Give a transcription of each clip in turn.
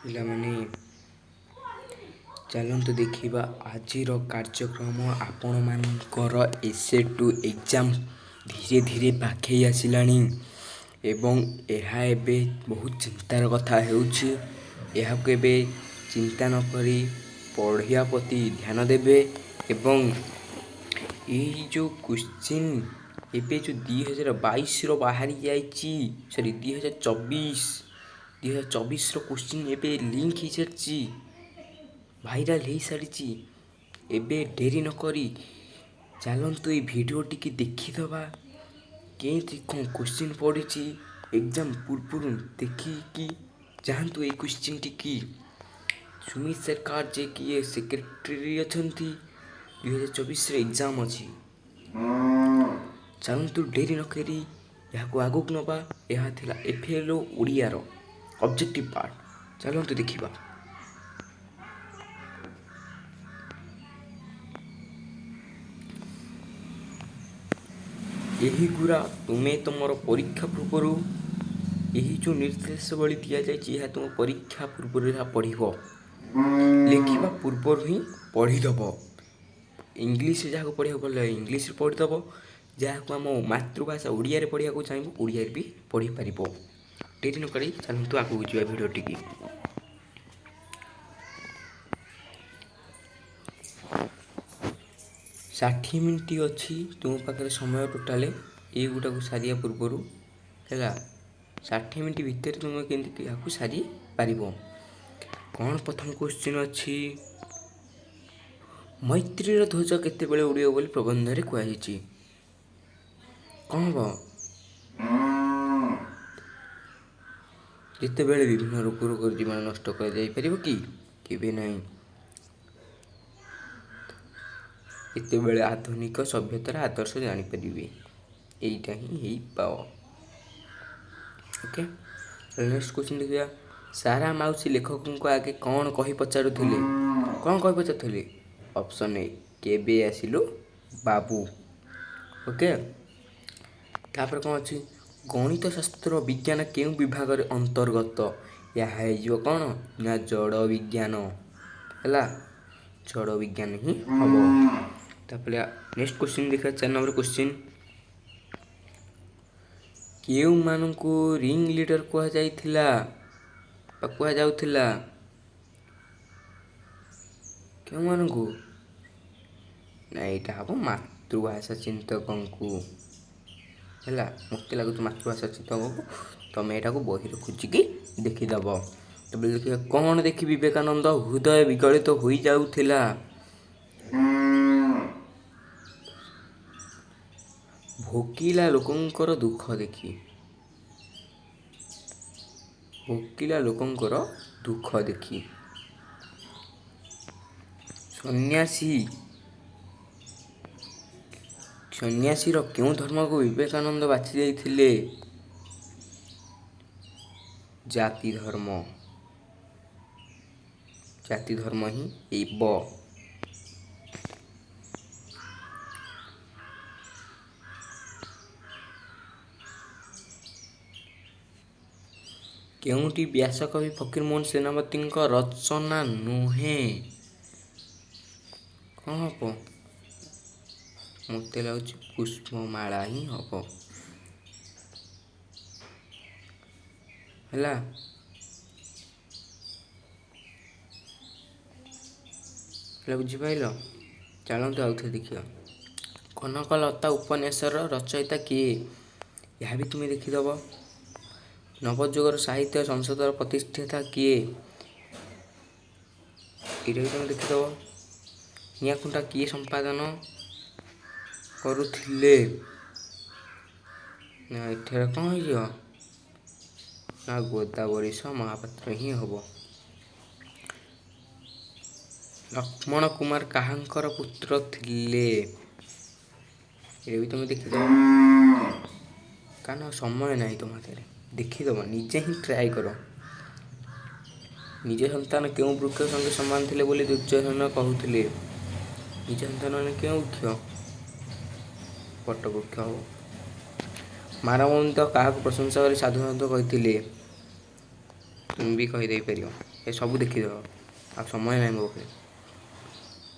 ପିଲାମାନେ, ଚାଲନ୍ତୁ ଦେଖିବା ଆଜିର କାର୍ଯ୍ୟକ୍ରମ। ଆପଣମାନଙ୍କର ଏସ୍ ଏ ଟୁ ଏକ୍ଜାମ୍ ଧୀରେ ଧୀରେ ପାଖେଇ ଆସିଲାଣି ଏବଂ ଏହା ଏବେ ବହୁତ ଚିନ୍ତାର କଥା ହେଉଛି। ଏହାକୁ ଏବେ ଚିନ୍ତା ନକରି ପଢ଼ିବା ପ୍ରତି ଧ୍ୟାନ ଦେବେ ଏବଂ ଏଇ ଯେଉଁ କୋଶ୍ଚିନ୍ ଏବେ ଯେଉଁ 2022ର ବାହାରି ଯାଇଛି, ସରି, 2024, 2024ର କୋଶ୍ଚିନ୍ ଏବେ ଲିଙ୍କ୍ ହେଇସାରିଛି, ଭାଇରାଲ୍ ହେଇସାରିଛି। ଏବେ ଡେରି ନକରି ଚାଲନ୍ତୁ ଏଇ ଭିଡ଼ିଓ ଟିକେ ଦେଖିଦେବା, କେମିତି କ'ଣ କୋଶ୍ଚିନ୍ ପଡ଼ିଛି। ଏକ୍ଜାମ୍ ପୂର୍ବରୁ ଦେଖିକି ଯାଆନ୍ତୁ ଏଇ କୋଶ୍ଚିନ୍ଟିକି। ସୁମିତ ସରକାର ଯେ କିଏ ସେକ୍ରେଟେରୀ ଅଛନ୍ତି, 2024ରେ ଏକ୍ଜାମ୍ ଅଛି। ଚାଲନ୍ତୁ ଡେରି ନକରି ଏହାକୁ ଆଗକୁ ନେବା। ଏହା ଥିଲା ଏଫ୍ ଏଲ୍ ଓ ଓଡ଼ିଆର ଅବଜେକ୍ଟିଭ୍ ପାର୍ଟ। ଚାଲନ୍ତୁ ଦେଖିବା। ଏହି ଗୁରା ତୁମେ ତୁମର ପରୀକ୍ଷା ପୂର୍ବରୁ ଏହି ଯେଉଁ ନିର୍ଦ୍ଦେଶାବଳୀ ଦିଆଯାଇଛି, ଏହା ତୁମ ପରୀକ୍ଷା ପୂର୍ବରୁ ଏହା ପଢ଼ିବ, ଲେଖିବା ପୂର୍ବରୁ ହିଁ ପଢ଼ିଦେବ। ଇଂଲିଶରେ ଯାହାକୁ ପଢ଼ିବାକୁ ଭଲ ଲାଗେ ଇଂଲିଶରେ ପଢ଼ିଦେବ, ଯାହାକୁ ଆମ ମାତୃଭାଷା ଓଡ଼ିଆରେ ପଢ଼ିବାକୁ ଚାହିଁବ ଓଡ଼ିଆରେ ବି ପଢ଼ିପାରିବ। ଡେରି ନକରି ଚାଲନ୍ତୁ ଆଗକୁ ଯିବା ଭିଡ଼ିଓଟିକି। 60 ମିନିଟ୍ ଅଛି ତୁମ ପାଖରେ ସମୟ ଟୋଟାଲେ ଏଇଗୁଟାକୁ ସାରିବା ପୂର୍ବରୁ, ହେଲା? 60 ମିନିଟ୍ ଭିତରେ ତୁମେ କେମିତି ଏହାକୁ ସାରିପାରିବ। କ'ଣ ପ୍ରଥମ କୋଶ୍ଚିନ୍ ଅଛି? ମୈତ୍ରୀର ଧ୍ୱଜ କେତେବେଳେ ଉଡ଼ିବ ବୋଲି ପ୍ରବନ୍ଧରେ କୁହାଯାଇଛି? କ'ଣ ହେବ? ଯେତେବେଳେ ବିଭିନ୍ନ ରୋଗରୁ ଜୀବାଣୁ ନଷ୍ଟ କରାଯାଇପାରିବ କି? କେବେ ନାହିଁ। ଯେତେବେଳେ ଆଧୁନିକ ସଭ୍ୟତାର ଆଦର୍ଶ ଜାଣିପାରିବେ। ଏଇଟା ହିଁ ହେଇପାବ। ଓକେ, ନେକ୍ସଟ କ୍ୱେଶ୍ଚିନ୍ ଦେଖିବା। ସାରା ମାଉସୀ ଲେଖକଙ୍କୁ ଆଗେ କ'ଣ କହି ପଚାରୁଥିଲେ? କ'ଣ କହି ପଚାରୁଥିଲେ? ଅପସନ୍ ଏ, କେବେ ଆସିଲୁ ବାବୁ। ଓକେ, ତାପରେ କ'ଣ ଅଛି? ଗଣିତ ଶାସ୍ତ୍ର ବିଜ୍ଞାନ କେଉଁ ବିଭାଗରେ ଅନ୍ତର୍ଗତ? ଏହା ହେଇଯିବ କ'ଣ ନା ଜଡ଼ ବିଜ୍ଞାନ। ହେଲା, ଜଡ଼ ବିଜ୍ଞାନ ହିଁ ହବ। ତାପରେ ନେକ୍ସଟ କ୍ୱେଶ୍ଚିନ୍ ଦେଖିବା, 4 ନମ୍ବର କ୍ୱେଶ୍ଚିନ୍। କେଉଁମାନଙ୍କୁ ରିଙ୍ଗ ଲିଡର କୁହାଯାଇଥିଲା ବା କୁହାଯାଉଥିଲା? କେଉଁମାନଙ୍କୁ ନା ଏଇଟା ହବ ମାତୃଭାଷା ଚିନ୍ତକଙ୍କୁ। ହେଲା, ମୋତେ ଲାଗୁଛି ମାତୃଭାଷା ଚିନ୍ତକଙ୍କୁ। ତମେ ଏଇଟାକୁ ବହିରେ ଖୋଜିକି ଦେଖିଦେବ। ତେବେ ଦେଖିବା, କ'ଣ ଦେଖି ବିବେକାନନ୍ଦ ହୃଦୟ ବିଗଳିତ ହୋଇଯାଉଥିଲା? ଭୋକିଲା ଲୋକଙ୍କର ଦୁଃଖ ଦେଖି। ଭୋକିଲା ଲୋକଙ୍କର ଦୁଃଖ ଦେଖି। ସନ୍ନ୍ୟାସୀର କେଉଁ ଧର୍ମକୁ ବିବେକାନନ୍ଦ ବାଛି ଦେଇଥିଲେ? ଜାତି ଧର୍ମ। ଜାତି ଧର୍ମ ହିଁ ହେବ। କେଉଁଟି ବ୍ୟାସକବି ଫକୀରମୋହନ ସେନାପତିଙ୍କ ରଚନା ନୁହେଁ? କ'ଣ ହବ? ମୋତେ ଲାଗୁଛି ପୁଷ୍ପମାଳା ହିଁ ହବ। ହେଲା ହେଲା, ବୁଝିପାରିଲ? ଚାଲନ୍ତୁ ଆଉଥରେ ଦେଖିବା। କନକଲତା ଉପନ୍ୟାସର ରଚୟିତା କିଏ? ଏହା ବି ତୁମେ ଦେଖିଦେବ। ନବଯୁଗର ସାହିତ୍ୟ ସଂସଦର ପ୍ରତିଷ୍ଠାତା କିଏ? ଏଇଟା ବି ତୁମେ ଦେଖିଦେବ। ନିଆଖୁଣ୍ଟା କିଏ ସମ୍ପାଦନ କରୁଥିଲେ? ନା ଏଠାରେ କ'ଣ ହେଇଯିବ? ନା ଗୋଦାବରୀଶ ମହାପାତ୍ର ହିଁ ହେବ। ଲକ୍ଷ୍ମଣ କୁମାର କାହାଙ୍କର ପୁତ୍ର ଥିଲେ? ଏଇଟା ବି ତୁମେ ଦେଖିଦେବ, କାରଣ ସମୟ ନାହିଁ ତୁମ ହାତରେ। ଦେଖିଦେବ, ନିଜେ ହିଁ ଟ୍ରାଏ କର। ନିଜ ସନ୍ତାନ କେଉଁ ବୃକ୍ଷ ସଙ୍ଗେ ସମାନ ଥିଲେ ବୋଲି ଦୁର୍ଯ୍ୟୋଧନ କହୁଥିଲେ? ନିଜ ସନ୍ତାନ ମାନେ କେଉଁ ବୃକ୍ଷ? ବଟବୃକ୍ଷ ହବ। ମାନବନ୍ତ କାହାକୁ ପ୍ରଶଂସା କରି ସାଧୁ ସନ୍ଥ କହିଥିଲେ? ତୁମେ ବି କହିଦେଇପାରିବ। ଏସବୁ ଦେଖିଦେବ, ଆଉ ସମୟ ନାହିଁ ମୋ ପାଖରେ।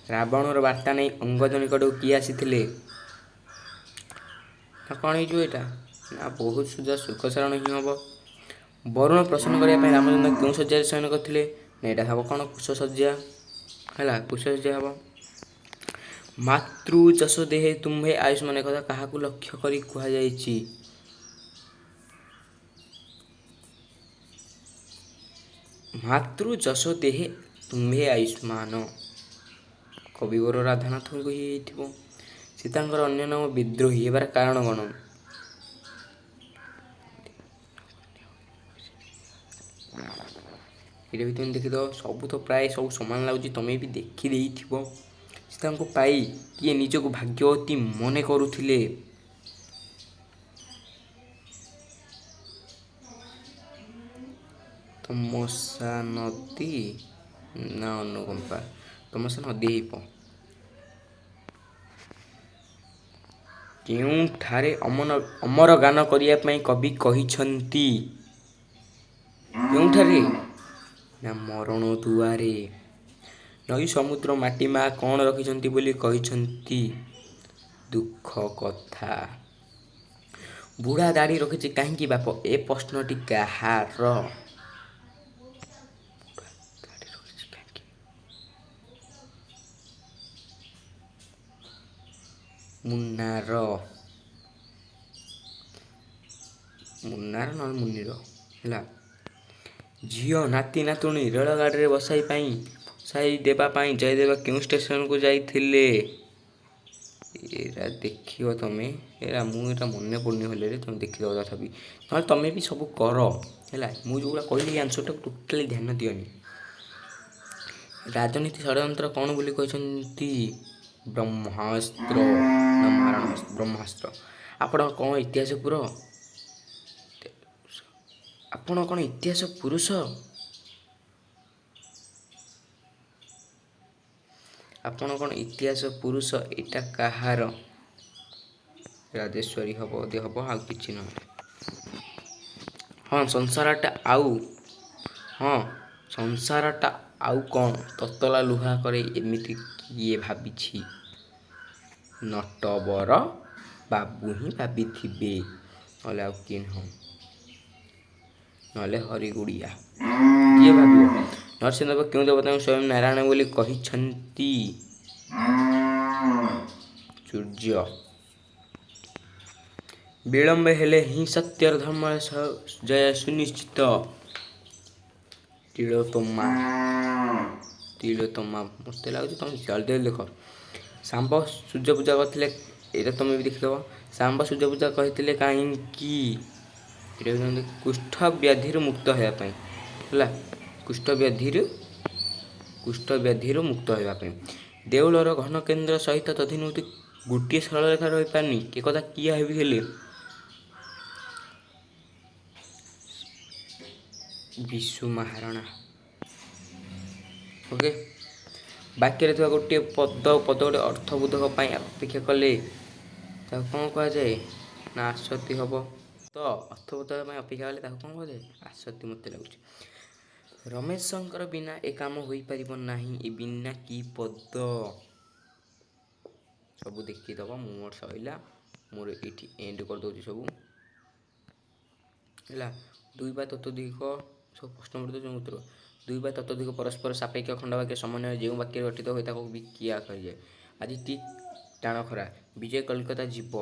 ରାବଣର ବାର୍ତ୍ତା ନେଇ ଅଙ୍ଗଦ ନିକଟକୁ କିଏ ଆସିଥିଲେ? ନା କ'ଣ ହେଇଯିବ ଏଇଟା? ନା ବହୁତ ସୁଜା ଶୁକଶରଣ ହିଁ ହେବ। ବରୁଣ ପ୍ରସନ୍ନ କରିବା ପାଇଁ ରାମଚନ୍ଦ୍ର କେଉଁ ଶଯ୍ୟାରେ ଶୟନ କରିଥିଲେ? ନା ଏଇଟା ହେବ କ'ଣ? କୁଶଶଯ୍ୟା। ହେଲା, କୁଶଶଯ୍ୟା ହେବ। ମାତୃ ଯଶ ଦେହେ ତୁମ୍ଭେ ଆୟୁଷ୍ମାନ କଥା କାହାକୁ ଲକ୍ଷ୍ୟ କରି କୁହାଯାଇଛି? ମାତୃ ଯଶ ଦେହେ ତୁମ୍ଭେ ଆୟୁଷ୍ମାନ, କବିବର ରାଧାନାଥଙ୍କୁ ହିଁ ହେଇଥିବ। ସୀତାଙ୍କର ଅନ୍ୟ ନାମ ବିଦ୍ରୋହୀ ହେବାର କାରଣ କ'ଣ? ଏଇଟା ବି ତୁମେ ଦେଖିଦେବ। ସବୁ ତ ପ୍ରାୟ ସବୁ ସମାନ ଲାଗୁଛି, ତୁମେ ବି ଦେଖିଦେଇଥିବ। ସୀତାଙ୍କୁ ପାଇ କିଏ ନିଜକୁ ଭାଗ୍ୟବତୀ ମନେ କରୁଥିଲେ? ତମସା ନଦୀ ନା ଅନୁକମ୍ପା? ତମସା ନଦୀ ହେଇପ। କେଉଁଠାରେ ଅମର ଗାନ କରିବା ପାଇଁ କବି କହିଛନ୍ତି? କେଉଁଠାରେ? ନା ମରଣ ଦୁଆରେ। ନଈ ସମୁଦ୍ର ମାଟି ମା କ'ଣ ରଖିଛନ୍ତି ବୋଲି କହିଛନ୍ତି? ଦୁଃଖ କଥା। ବୁଢ଼ା ଦାଢ଼ି ରଖିଛି କାହିଁକି ବାପ, ଏ ପ୍ରଶ୍ନଟି କାହାର? ମୁନ୍ନାର। ମୁନ୍ନାର ନହେଲେ ମୁନିର। ହେଲା। ଝିଅ ନାତି ନାତୁଣୀ ରେଳଗାଡ଼ିରେ ବସାଇ ପାଇଁ ବସାଇ ଦେବା ପାଇଁ ଜୟଦେବ କେଉଁ ଷ୍ଟେସନକୁ ଯାଇଥିଲେ? ଏରା ଦେଖିବ ତମେ, ଏରା ମୁଁ ଏଇଟା ମନେ ପଡ଼ୁନି ଭଲରେ, ତମେ ଦେଖିଦେବ ତଥାପି, ନହେଲେ ତମେ ବି ସବୁ କର। ହେଲା, ମୁଁ ଯେଉଁଗୁଡ଼ା କହିଲି ଏ ଆନ୍ସରଟାକୁ ଟୋଟାଲି ଧ୍ୟାନ ଦିଅନି। ରାଜନୀତି ଷଡ଼ଯନ୍ତ୍ର କ'ଣ ବୋଲି କହିଛନ୍ତି? ବ୍ରହ୍ମାସ୍ତ୍ର ନା ମାରଣ? ବ୍ରହ୍ମାସ୍ତ୍ର। ଆପଣ କ'ଣ ଇତିହାସ ପୁର ଆପଣ କ'ଣ ଇତିହାସ ପୁରୁଷ? ଆପଣ କ'ଣ ଇତିହାସ ପୁରୁଷ? ଏଇଟା କାହାର? ରାଜେଶ୍ୱରୀ ହବ ବୋଧେ, ହବ ଆଉ କିଛି ନହେଲେ। ହଁ ସଂସାରଟା ଆଉ, ହଁ ସଂସାରଟା ଆଉ କ'ଣ ତତଲା ଲୁହା କରେ, ଏମିତି କିଏ ଭାବିଛି? ନଟବର ବାବୁ ହିଁ ଭାବିଥିବେ, ନହେଲେ ଆଉ କିଏ ନୁହଁ, ନହେଲେ ହରିଗୁଡ଼ିଆ କିଏ ଭାବିବ? ନରସିଂହଦେବ କେଉଁ ଦେବତାଙ୍କୁ ସ୍ୱୟଂ ନାରାୟଣ ବୋଲି କହିଛନ୍ତି? ସୂର୍ଯ୍ୟ। ବିଳମ୍ବ ହେଲେ ହିଁ ସତ୍ୟର ଧର୍ମର ଜୟ ସୁନିଶ୍ଚିତ। ତିଳୋତ୍ତମା। ତିଳୋତ୍ତମା ମୋତେ ଲାଗୁଛି ତମେ ଜଲ୍ଦି ଜଲ୍ଦି ଦେଖ। ଶାମ୍ବ ସୂର୍ଯ୍ୟ ପୂଜା କରିଥିଲେ, ଏଇଟା ତମେ ବି ଦେଖିଦେବ। ଶାମ୍ବ ସୂର୍ଯ୍ୟ ପୂଜା କହିଥିଲେ କାହିଁକି? ଏଇଟା କୁଷ୍ଠ ବ୍ୟାଧିରୁ ମୁକ୍ତ ହେବା ପାଇଁ। ହେଲା, କୁଷ୍ଠ ବ୍ୟାଧିରୁ, କୁଷ୍ଠ ବ୍ୟାଧିରୁ ମୁକ୍ତ ହେବା ପାଇଁ। ଦେଉଳର ଘନ କେନ୍ଦ୍ର ସହିତ ଦଧିନଉତି ଗୋଟିଏ ସରଳରେଖା ରହିପାରୁନି, ଏ କଥା କିଏ ଭାବିଥିଲେ? ବିଶୁ ମହାରଣା। ଓକେ। ବାକ୍ୟରେ ଥିବା ଗୋଟିଏ ପଦ ପଦ ଗୋଟେ ଅର୍ଥବୋଧକ ପାଇଁ ଅପେକ୍ଷା କଲେ ତାକୁ କ'ଣ କୁହାଯାଏ? ନା ଆସକ୍ତି ହେବ ତ। ଅର୍ଥବୋଧକ ପାଇଁ ଅପେକ୍ଷା କଲେ ତାକୁ କ'ଣ କୁହାଯାଏ? ଆସକ୍ତି ମୋତେ ଲାଗୁଛି। ରମେଶଙ୍କର ବିନା ଏ କାମ ହୋଇପାରିବ ନାହିଁ, ଏ ବିନା କି ପଦ? ସବୁ ଦେଖିଦେବ। ମୁଁ ମୋର ସରିଲା, ମୋର ଏଇଠି ଏଣ୍ଡ କରିଦେଉଛି ସବୁ। ହେଲା, ଦୁଇ ବା ତତୋଧିକ ସବୁ ପ୍ରଶ୍ନ ପଡ଼ିଦେଉଛି ଉତ୍ତର। ଦୁଇ ବା ତତୋଧିକ ପରସ୍ପର ସାପେକ୍ଷ ଖଣ୍ଡବାକ୍ୟ ସମନ୍ୱୟ ଯେଉଁ ବାକ୍ୟରେ ଗଠିତ ହୁଏ ତାକୁ ବିକିଆ କୁହାଯାଏ। ଆଜି ଟି ଟାଣ ଖରା, ବିଜୟ କଲିକତା ଯିବ।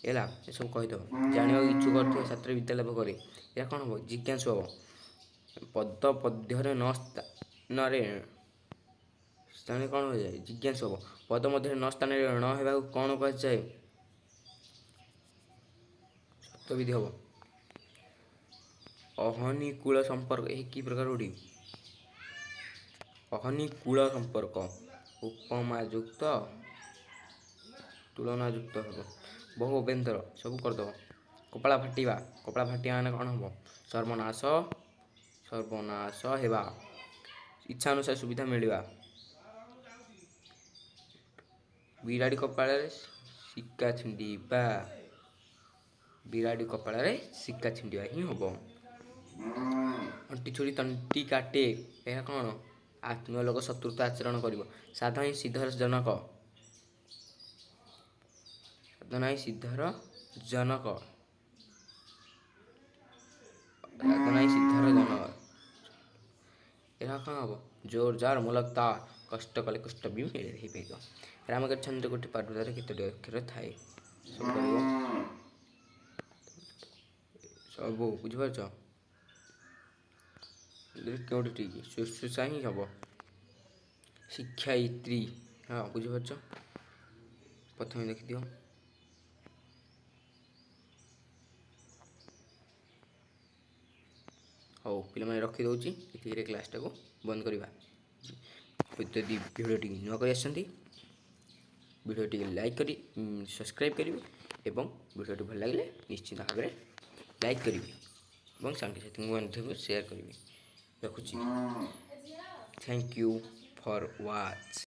ହେଲା, ଏସବୁ କହିଦେବ। ଜାଣିବାକୁ ଇଚ୍ଛୁକ ଥିବା ଛାତ୍ର ବିଦ୍ୟା ଲାଭ କରେ, ଏହା କ'ଣ ହେବ? ଜିଜ୍ଞାସୁ ହେବ। ପଦ ପଦ୍ୟରେ ନ ସ୍ଥାନରେ ସ୍ଥାନରେ କ'ଣ ହୋଇଯାଏ? ଜିଜ୍ଞାସୁ ହେବ। ପଦ ମଧ୍ୟରେ ନ ସ୍ଥାନରେ ଣ ହେବାକୁ କ'ଣ କୁହାଯାଏ? ସତ୍ୟବିଧି ହେବ। ଅହନିକୂଳ ସମ୍ପର୍କ ଏହି କି ପ୍ରକାର ରୂଢ଼ି? ଅହନିକୂଳ ସମ୍ପର୍କ ଉପମାଯୁକ୍ତ, ତୁଳନାଯୁକ୍ତ ହେବ। ବହୁ ଅଭ୍ୟନ୍ତର ସବୁ କରିଦେବ। କପାଳ ଫାଟିବା, କପାଳ ଫାଟିବା ମାନେ କ'ଣ ହେବ? ସର୍ବନାଶ, ସର୍ବନାଶ ହେବା। ଇଚ୍ଛା ଅନୁସାରେ ସୁବିଧା ମିଳିବା। ବିରାଡ଼ି କପାଳରେ ଶିକା ଛିଣ୍ଡିବା, ବିରାଡ଼ି କପାଳରେ ଶିକା ଛିଣ୍ଡିବା ହିଁ ହେବ। ଅଣ୍ଟି ଛୁରୀ ତଣ୍ଟି କାଟେ, ଏହା କ'ଣ? ଆତ୍ମୀୟ ଲୋକ ଶତ୍ରୁତା ଆଚରଣ କରିବ। ସାଧ ହିଁ ସିଦ୍ଧର ଜନକ। ସାଧନା ହିଁ ସିଦ୍ଧର ଜନକ। ସାଧନା ହିଁ ସିଦ୍ଧର ଜନକ। ଏହା କ'ଣ ହେବ? ଜୋର ଜାର ମୂଲକ। କଷ୍ଟ କଲେ କଷ୍ଟ ବି ମିଳେ ହେଇପାରିବ। ରାମକରୀ ଛନ୍ଦ ଗୋଟେ ପାଦରେ କେତୋଟି ଅକ୍ଷର ଥାଏ? ସବୁ କରିବ ସବୁ, ବୁଝିପାରୁଛ? କେଉଁଠି ଠିକ୍? ଶୁଶ୍ରୂଷା ହିଁ ହେବ। ଶିକ୍ଷୟିତ୍ରୀ। ହଁ, ବୁଝିପାରୁଛ? ପ୍ରଥମେ ଦେଖିଦିଅ। ହଉ ପିଲାମାନେ, ରଖିଦେଉଛି। ଏତିକିରେ କ୍ଲାସ୍ଟାକୁ ବନ୍ଦ କରିବା। ଯଦି ଭିଡ଼ିଓଟି ନୂଆ କରି ଆସିଛନ୍ତି, ଭିଡ଼ିଓଟିକୁ ଲାଇକ୍ କରି ସବସ୍କ୍ରାଇବ୍ କରିବେ ଏବଂ ଭିଡ଼ିଓଟି ଭଲ ଲାଗିଲେ ନିଶ୍ଚିତ ଭାବରେ ଲାଇକ୍ କରିବେ ଏବଂ ସାଙ୍ଗସାଥିଙ୍କ ମଧ୍ୟ ସେୟାର କରିବେ। ରଖୁଛି। Thank you for watch.